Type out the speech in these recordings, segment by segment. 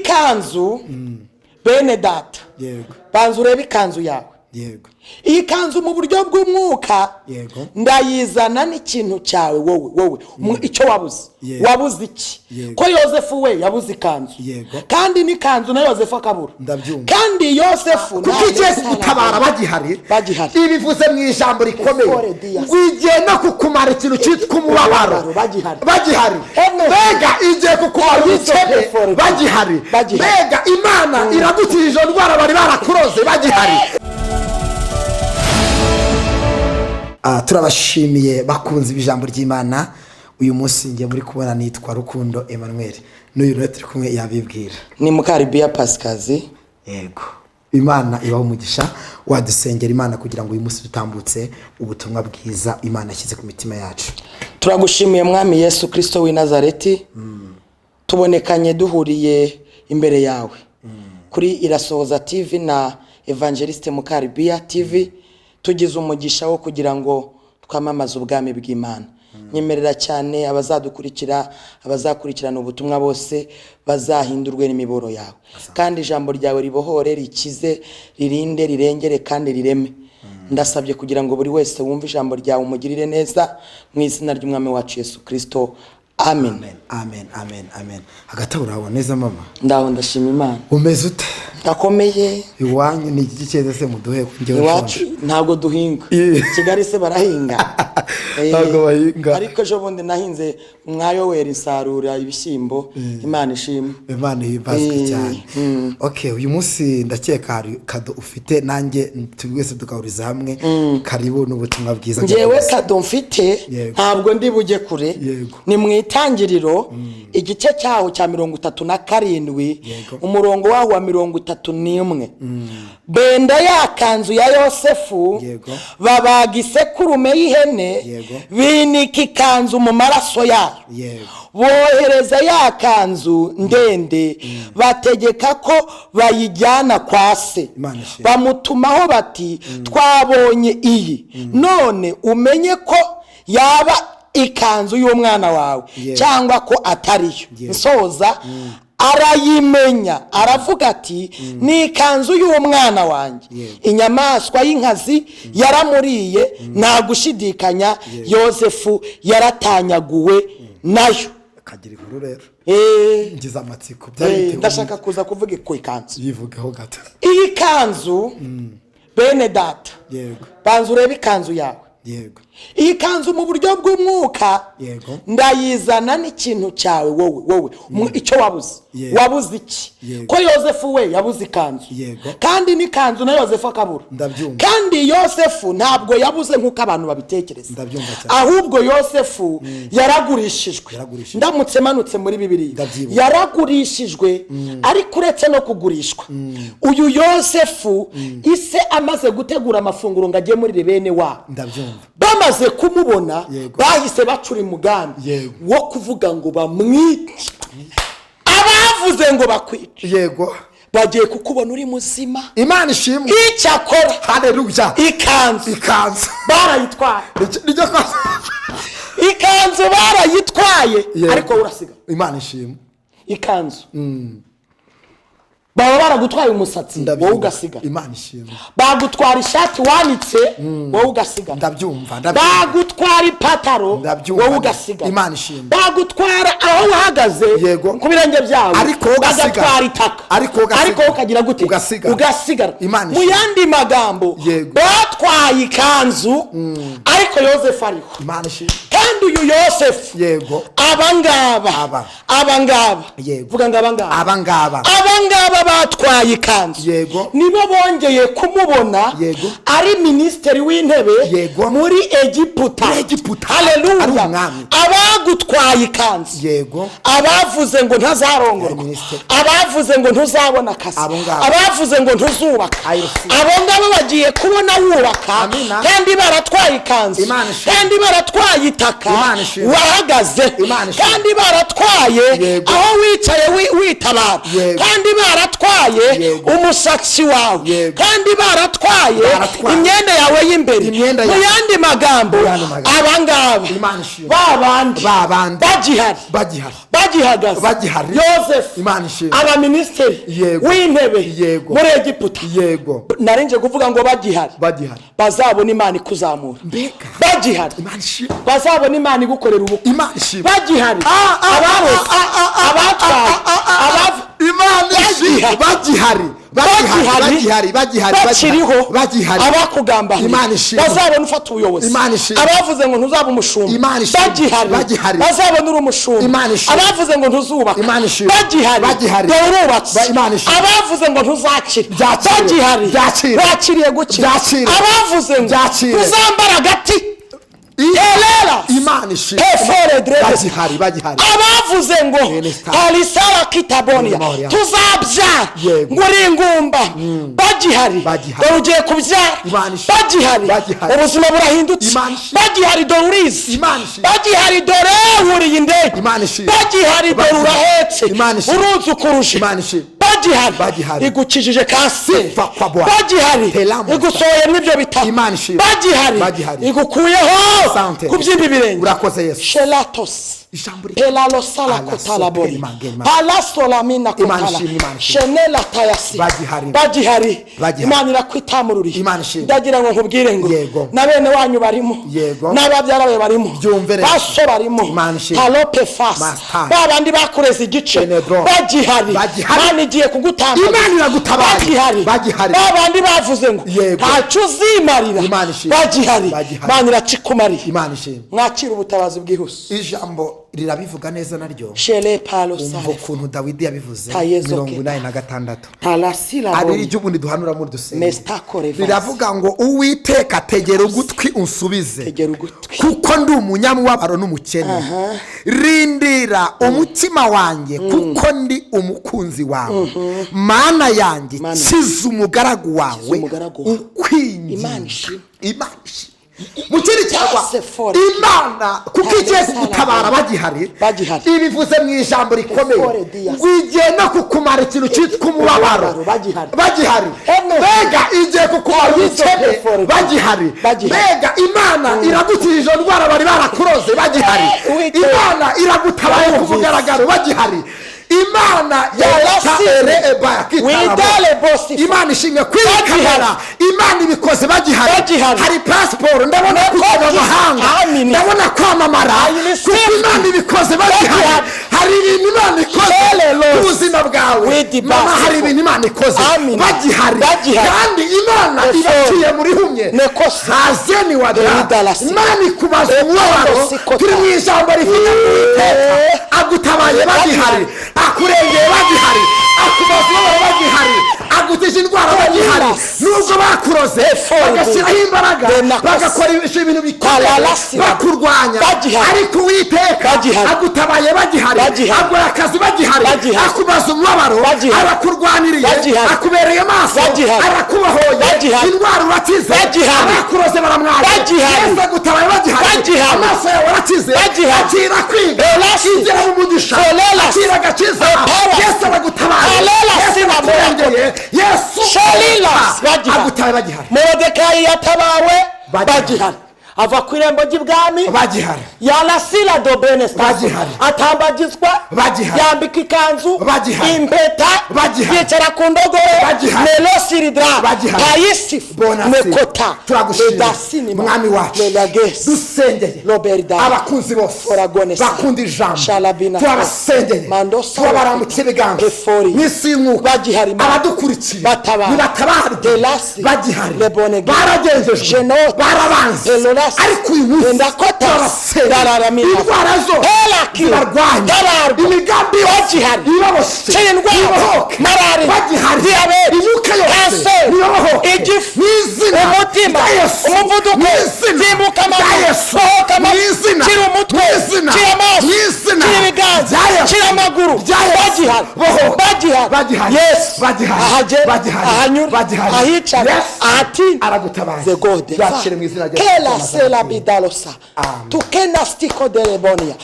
Iyi kanzu, bene data, banza urebe ikanzu yawe. Iyi kanzu mu buryo bw'umwuka ndayizana n'ikintu cyawe, wowe icyo wabuze. Wabuze iki? Ko Yosefu we yabuze ikanzu, kandi n'ikanzu na Yosefu akabura. Kandi Yosefu Kuko igiye kugutabara bagihari. Bagihari. Ibivuze mu ijambo rikomeye Efore dias. ngo igiye no kukumara ikintu cyitwa umubabaro. Umubabaro, bagihari. Bagihari. Mbega igiye kukumara ubukene Efore. bagihari. Bagihari. Mbega Imana iragukije izo ndwara bari barakuroze bagihari. Turabashimiye bakunze ijambo ry'Imana. Uyu munsi ngiye muri kubona nitwa Rukundo Emmanuel, n'uyu rero turi kumwe yabibwira. Ni Mukaribiya Pasikazi. Yego, Imana ibaho umugisha. Wadusengera Imana kugira ngo uyu munsi dutambutse ubutumwa bwiza Imana yashyize ku mitima yacu. Turagushimiye, Mwami Yesu Kirisito w'i Nazareti. Tubonekanye duhuriye imbere yawe kuri Irasohoza TV na Evangeliste Mukaribiya TV. Tugize umugisha wo kugira ngo twamamaze ubwami bw'Imana. Nyemerera cyane abazadukurikira, abazakurikirana ubutumwa bose bazahindurwe n'imiboro yawe, kandi ijambo ryawe ribohore, rikize, ririnde, rirengere kandi rireme. Ndasabye kugira ngo buri wese wumve ijambo ryawe umugirire neza, mu izina ry'Umwami wacu Yesu Kirisito, amen. Amen, amen, amen. Hagati aho uraho neza, mama? Ndaho, ndashima Imana. Umeze ute? Ndakomeye. Iwanyu ni iki cyeze se? Muduhe njyewe Iwacu nshonje. ntabwo duhinga. Kigali se barahinga? Ntabwo bahinga. Ariko ejo bundi nahinze mwa Yoweri, nsarura ibishyimbo. Imana ishimwe. Imana ihimbazwe cyane. Okay, uyu munsi ndakeka hari kado ufite, nanjye turi wese tugahuriza hamwe. Karibu n'ubutumwa bwiza. Ngewe kado mfite, ntabwo ndi bujye kure. Ni mu Itangiriro, igice cyaho cya 37, umurongo waho wa 31. Benda ya kanzu ya Yosefu, babaga isekurume y'ihene, binika ikanzu mu maraso yayo, bohereza ya kanzu ndende, bategeka ko bayijyana kwa se. Imana ishimwe. Bamutumaho bati: "Twabonye iyi, none umenye ko yaba ikanzu y'umwana wawe cyangwa ko atariyo." Nsoza, arayimenya, aravuga ati: "Ni ikanzu y'umwana wanjye. Inyamaswa y'inkazi yaramuriye, nta gushidikanya Yosefu yaratanyaguwe nayo." Kagira inkuru rero. Ngize amatsiko. Byari bitewe Ndashaka kuza kuvuga ku ikanzu. Yivugeho gato. Iyi kanzu, bene data, banza urebe ikanzu yawe. Iyi kanzu mu buryo bw'umwuka ndayizana n'ikintu cyawe, wowe icyo wabuze. Wabuze iki? Ko Yosefu we yabuze ikanzu, kandi n'ikanzu na Yosefu akabura. Kandi Yosefu ntabwo yabuze nk'uko abantu babitekereza. Ndabyumva cyane. Ahubwo Yosefu yaragurishijwe. Yaragurishijwe. Ndamutse manutse muri Bibiliya, yaragurishijwe. Ariko uretse no kugurishwa, uyu Yosefu ise amaze gutegura amafunguro ngo agemurire bene wabo, bamaze kumubona, bahise bacura umugambi wo kuvuga ngo bamwice. Abavuze ngo bakwice bagiye kukubona uri muzima. Imana ishimwe. Icyakora Haleluya. ikanzu Ikanzu barayitwaye. Nijyo kwa Ikanzu barayitwaye, ariko wowe urasiga. Imana ishimwe. Ikanzu baba baragutwaye umusatsi, wowe ugasigara. Imana ishimwe. Bagutwara ishati wanitse, wowe ugasigara. Ndabyumva, ndabyumva. Bagutwara ipataro, wowe ugasigara. Imana ishimwe. Bagutwara aho uhagaze ku birenge byawe, Ariko wowe ugasigara. bagatwara itaka, Ariko wowe ugasigara. ariko wowe ukagira gute? Ugasigara. Ugasigara. Imana Mu ishimwe. yandi magambo, batwaye ikanzu ariko Yosefu ariho. Imana ishimwe. Kandi uyu Yosefu, abangaba, Aba. abangaba, vuga ngo abangaba. Abangaba. Abangaba batwaye ikanzu nibo bongeye kumubona ari minisitiri w'intebe muri Egiputa. Muri Egiputa. Ari Haleluya. umwami. Abagutwaye ikanzu, abavuze ngo ntazarongorwa, Ari minisitiri. abavuze ngo ntuzabona akazi, Abo ngabo. abavuze ngo ntuzubaka, Ayo si. abo ngabo bagiye kubona wubaka, Amina. kandi baratwaye ikanzu, Imana ishimwe. kandi baratwaye itaka. ubutaka Imana ishimwe. wahagaze, Imana ishimwe. kandi baratwaye Yego. aho wicaye witabara, Yego. kandi baratwaye Yego. umusatsi wawe, Yego. kandi baratwaye Baratwaye. imyenda yawe y'imbere. Imyenda Mu yawe. yandi magambo, Mu yandi magambo. abangaba, Imana ishimwe. babandi Ba bandi. bagihari, Bagihari. bagihagaze, Bagihari. Yosefu Imana ishimwe. abaminisitiri Yego. w'intebe Yego. muri Egiputa, Yego. narinje kuvuga ngo bagihari, Bagihari. bazabona Imana ikuzamura. Mbega. Bagihari, Imana ishimwe. bazabona Imana igukorera ubukwe. Imana ishimwe. Bagihari, abarose, abatwaye, abav Imana ishimwe. Bagihari. Bagihari. Bagihari. Bagihari. Bagihari. Bakiriho, Bagihari. abakugambaniye Imana ishimwe. bazabona ufata ubuyobozi. Imana ishimwe. Abavuze ngo ntuzaba umushumba, Imana ishimwe. bagihari, Bagihari. bazabona uri umushumba. Imana ishimwe. Abavuze ngo ntuzubaka, Imana ishimwe. bagihari, Bagihari. dore urubatse. Imana ishimwe. Abavuze ngo ntuzakira, Byakire. bagihari, Byakire. wakiriye gukira. Byakire. Abavuze ngo Byakire. ntuzambara agati Elera. Imana ishimwe. Efore drede. Bagihari. Bagihari. Abavuze ngo Minister. alisara kitabonia, Memoria. tuzabyara Yego. ngo uri ingumba, bagihari, Bagihari. dore ugiye kubyara, Imana ishimwe. bagihari, Bagihari. ubuzima burahindutse, Imana ishimwe. bagihari, dore urizi, Imana ishimwe. bagihari, dore wuriye indege, Imana ishimwe. bagihari, dore Bagihari. urahetse, Imana ishimwe. uruzukuruje, Imana ishimwe. bagihari, Bagihari. igukijije kanseri, Sifa kwa Bwana. bagihari, Telamu. igusohoye mw'ibyo bitaro, Imana ishimwe. bagihari, Bagihari. igukuyeho Asante. kubyimba ibirenge. Urakoze Yesu. Shelatos. Ijambo Pelalo sala Ala kotala bori. soperi mangema. Palaso lamina Imana kotala. ishimwe, Imana ishimwe. Shenela tayasi. Bagihari. Bagihari. Bagihari. Imana irakwitamururiye. Imana ishimwe. Ndagira ngo nkubwire ngo Yego. na bene wanyu barimo. Yego. N'ababyara bawe barimo. Byumve rero. Baso barimo. Imana ishimwe. Palope fas. Master. Ba bandi bakureze igice. Benedro. Bagihari. Bagihari. Imana igiye kugutamba. Imana iragutabaye. Bagihari. Bagihari. Ba bandi bavuze ngo Yego. ntacyo uzimarira. Imana ishimwe. Bagihari. Bagihari. Imana iracikumariye. Imana ishimwe. Mwakira ubutabazi bwihuse. Ijambo rirabivuga neza naryo. Shele palo Umva sale. ukuntu Dawidi yabivuze, Tayezo 86. Talasila Abiri bori. ry'ubundi duhanura muri dusenge. Mestakore vasi. Riravuga ngo Uwiteka tegera ugutwi unsubize, Tegera ugutwi. kuko ndi umunyamubabaro n'umukene. Rindira umutima wanjye, kuko ndi umukunzi wawe. Mana yanjye, Mana. kiza umugaragu wawe umugaragu wawe. ukwinginga. Imana ishimwe. Imana ishimwe. Mu kindi cyangwa Cyase fore. Imana kuko igiye kugutabara bagihari, Bagihari. ibivuze mu ijambo rikomeye Efore dias. ngo igiye no kukumara ikintu cyitwa umubabaro. Umubabaro, bagihari. Bagihari. Eno. Mbega igiye kukumara Ayizo ubukene efore. bagihari. Bagihari. Mbega Imana iragukijije indwara bari barakuroze bagihari. Uwiteka. Imana iragutabaye ku Yarumvise. mugaragaro bagihari. Imana Yarasi. ere ebaya kitaramo. Widale bosifa. Imana ishimwe kuri Bagihari. kamera. Imana ibikoze bagihari. Bagihari. Hari pasiporo ndabona kujya mu mahanga, Amini. ndabona kwamamara, Ayini kuko Imana ibikoze bagihari. Bagihari. Hari ibintu Imana ikoze Hallelujah. ku buzima bwawe, With mama. basifo. Hari ibintu Imana ikoze Amini. bagihari. Bagihari. Kandi Imana Efo. ibaciye muri humye Nekosi. hazeni wadara. Eridalasi. Imana ikubaza umubabaro. Sikota. Turi mu ijambo rifite Uwiteka agutabaye bagihari, akurengeye bagihari, akubaza umubabaro bagihari, agutije indwara bagihari. Elias. Nubwo bakuroze, Efo. bagashyiraho imbaraga, Benakosi. bagakora ibintu bikomeye Talalasi. bakurwanya, Bagihari. ariko Uwiteka Bagihari. agutabaye bagihari, Bagihari. aguha akazi bagihari, Bagihari. akubaza umubabaro, Bagihari. arakurwaniriye, Bagihari. akubereye maso, Bagihari. arakubohoye, Bagihari. indwara urakize, Bagihari. abakuroze baramwaye. Bagihari. Yesu agutabaye bagihari, Bagihari. amaso yawe arakize. Bagihari. Akira kwiga, Elasi. injira mu mugisha, Elasi. akira agakiza. Eparas. Yesu aragutabaye. Alelasi Yesu na arakurengeye. Yesu Shelilas. Bagihari. agutabaye bagihari. Morodekayi yatabawe Bagihari. bagihari, ava ku irembo ry'ibwami. Bagihari. Yarasira do benesta. Bagihari. Atambagizwa. Bagihari. Yambika ikanzu, Bagihari. impeta, Bagihari. yicara ku ndogobe. Bagihari. Melosiridra. Bagihari. Tayisifu. Bonasi. Mekota. Turagushimira Ledasinima. Mwami wacu. Lelagesi. Dusengeye Roberta. abakunzi bose Oragonesa. bakunda ijambo, Shalabina. turabasengeye, Mandosa. turabarambutse ibiganza Efori. mu isi y'umwuka. Bagihari. Abadukurikiye Batabara. nibatabarwe. Delasi. Bagihari. Lebonege. Baragenzejwe, Genote. barabanze, Elorasi. ariko uyu munsi Endakotas. turabasengeye. Dararamina. Indwara zo Helaki. zibarwanya, Tabarwa. imigambi yose Bagihari. ibaboshye Cira indwara. ibohoke. Malariya. Bagihari. Diyabete. Imyuka yose Kanseri. nibabohoke Igifu. mu izina Umutima. rya Yesu. Umuvuduko. Mu izina Zimbuka rya amaguru. Yesu. Sohoka Mu amaguru. izina. Kira umutwe. Mu izina. Kira amaso. Mu izina Kira ibiganza. rya Yesu. Kira amaguru. Rya Yesu. Bagihari. Bohoka. Bagihari. Bagihari. Yesu. Bagihari. Ahagera. Bagihari. Ahanyura. Bagihari. Ahicara. Yesu. Ahatinda. Aragutabaye. The God. Byakire mu izina rya Yesu. Kela. Tosela bidalosa. Amen. Tukenastiko delebonia.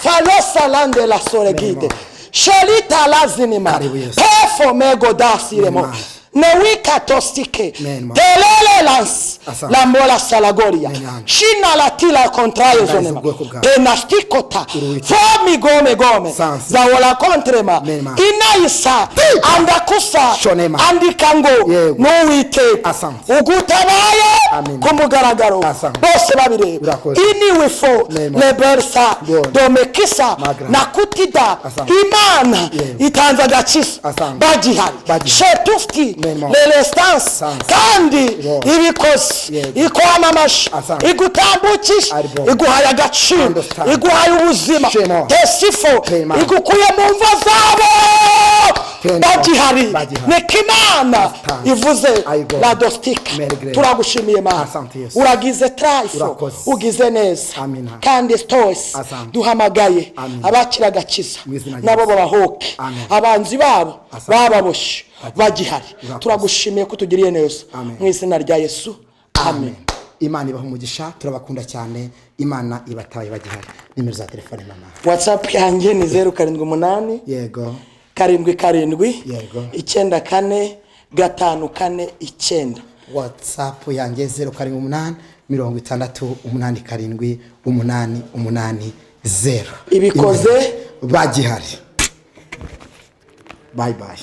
Falosa lande la soregide. Mema. Shelita lazinima. Karibu Yesu. Pefo mego dasiremo. Mema. Newikatostike. Mema. Telele lans. Asante. Lambola salagoria. Mema. Shina latila contraio zonema. ubwoko bwawe. Penastikota. Uruwiteka. Fomi gome gome. Sansi. Zawola kontrema. Mema. Inaisa. Andakusa. Shonema. Andikango. Yego. N'Uwiteka. Asante. Ugutabaye Amen. ku mugaragaro Asante. bose babireba Urakoze. iniwifo Mema. lebersa Bona. domekisa Magra. nakutida Asante. Imana Yego. itanze agakiza Asante. bagihari Bagihari. shetuski Mema. lelestance Asante. kandi Bona. ibikoze Yego. ikwamamaje Asante. igutambukije Ari bona. iguhaye agaciro Understand. iguhaye ubuzima Shema. tesifo Mema. igukuye mu mva zabo Tena. bagihari Bagihari. niko Imana Asante. ivuze Ayigo. ladostika. Mergre. Turagushimiye Mana, Asante Yesu. uragize trayifo, Urakoze. ugize neza. Amina. Kandi twese Asante. duhamagaye Amina. abakira agakiza Mu izina rya nabo Yesu. babahoke Amen. abanzi babo Asante. bababoshye bagihari. Urakoze. Turagushimiye ko utugiriye neza. Amen. Mu izina rya Yesu, amen. Imana ibaha umugisha, turabakunda cyane. Imana ibataye bagihari. Nimero za telefone, mama? WhatsApp yanjye ni 078 77 Yego. 94 549. WhatsApp yanjye 078 60 87 880. Ibikoze. Bagihari. Bye bye.